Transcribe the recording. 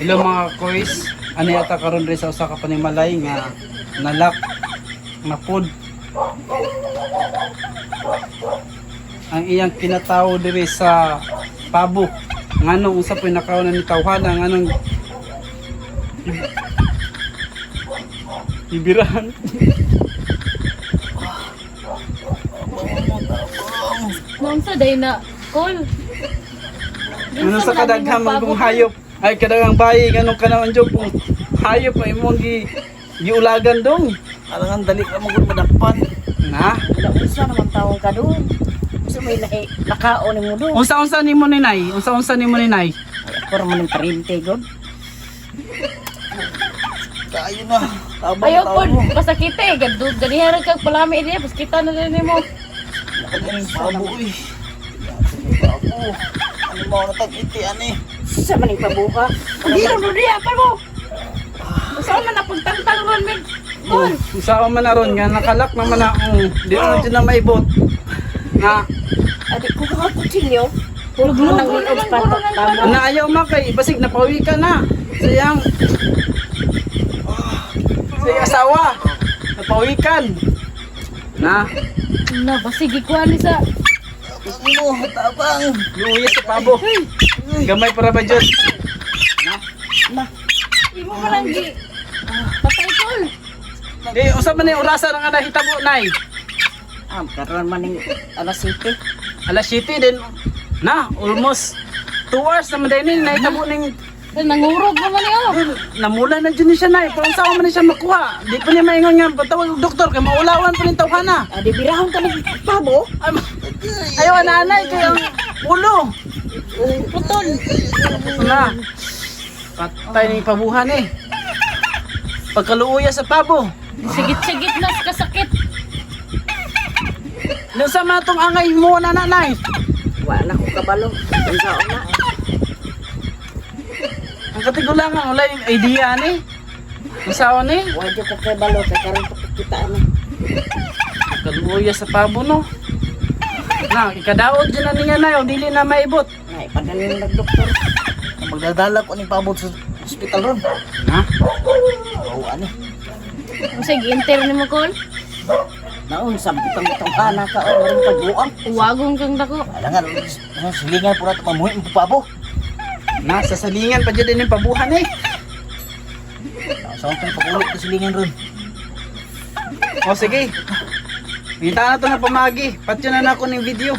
Hello mga koys, ano yata karon diri sa usa ka panimalay nga nalak napod ang iyang kinatawo diri sa pabo. Nganong unsa po'y nakaw na ni tawhana, nganong ibirahan? Naunsa day na call. Ano sa kadaghan man kung hayop ay kadaghang bayi, nganong kanaon jud kung hayop ay imong giulagan dong? Alangan dali ka mo gud madakpan. Na. Unsa naman tawong ka doon? Unsa may lahi nakaon nimo doon? Unsa-unsa nimo ni Nay? Unsa-unsa nimo ni Nay? Ay, ako ra man ang parente god. Kayo na. Tabang Ayaw tao po, mo. pasakita eh. Gado, ganihan kag palami niya, paskita na din nimo. Nakaganang pabo eh. Pabo. Ano mo na tag iti ani? Sa man ning pabuka. Hindi ro diya pa mo. Saan man napagtangtang ron mig? Call. Unsa man na ron nga nakalak naman na di na jud na maibot. Na. Adi ko ka kutsilyo. Puro mo nang og patok tamo. Na ayaw ma kay basig napawi ka na. Sayang sa iyang asawa. Napawikan. Na, Na basig ikuha ni sa Tabang mo, tabang. luya sa pabo. Gamay para ba Diyos? Na, imo man lang gi. Patay call. Di unsa man ni orasa nga nahitabo, Nay? Ah, karon man ning alas 7. Alas 7 din na, almost 2 hours naman din ni nahitabo ning. Nangurog naman niyo. Namula na dyan siya na. Pero unsa man ni siya makuha? Di pa niya maingon nga patawag og doktor kay maulawan pa ning tawhana. Adi birahon ka ng pabo. Ay, ayaw ananay kay ang ulo. Putol. Na. Patay ning pabuhan eh. Pagkaluoya sa pabo. Sigit-sigit na sa kasakit. Unsa man tong angay mo na nanay? Wa na ko kabalo. Unsa na? Ang katigulangan wala yung idea ni. Unsa ni? Wa jud ko kabalo kay karon pa kita na. Pagkaluoya sa pabo no. Na, ikadaot dyan na niya na, dili na maibot. Ay, padala ng doktor. Magdadala ko ning pabo sa ospital ron. Na? Oo ani. Unsa gi-enter nimo call? Naon sa butang tawhana ka o rin pagbuang. Uwagong kang dako. Alangan silingan po nato mamuhi ang pabo. Na, sasalingan pa dyan din yung pabuhan eh. Sa akong pag-ulit ko silingan ron. O sige. Ngita na to na pamagi. Patyo na na ako ng video.